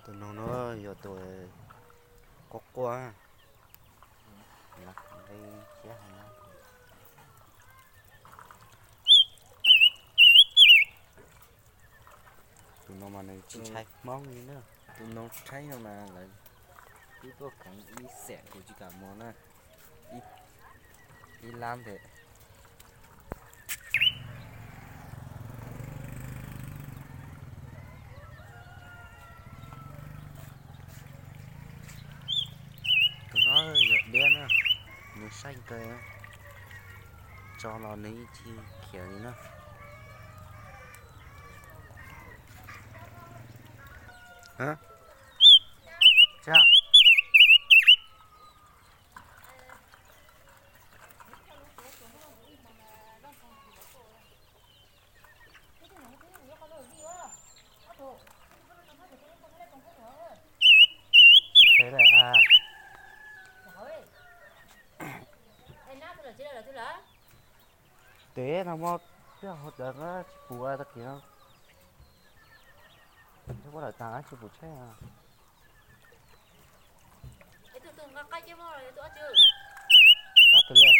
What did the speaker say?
Tus noog no yog tus quaj quaj. Tus no mas nws tsis ntshai Hmoob li na. Tus noog tshaib no mas lawv twb tuaj kheev ib xees kuv tsis kam mus na. Ib lab ntes. Tus no yog diab na, nws saib kawg, tso los nws yeej tsis khiav li na. Tes no muaj coj hauv cawv tsis pum tag kis no. Ua lawm tas tsis pum tsheb. Nqa tus li.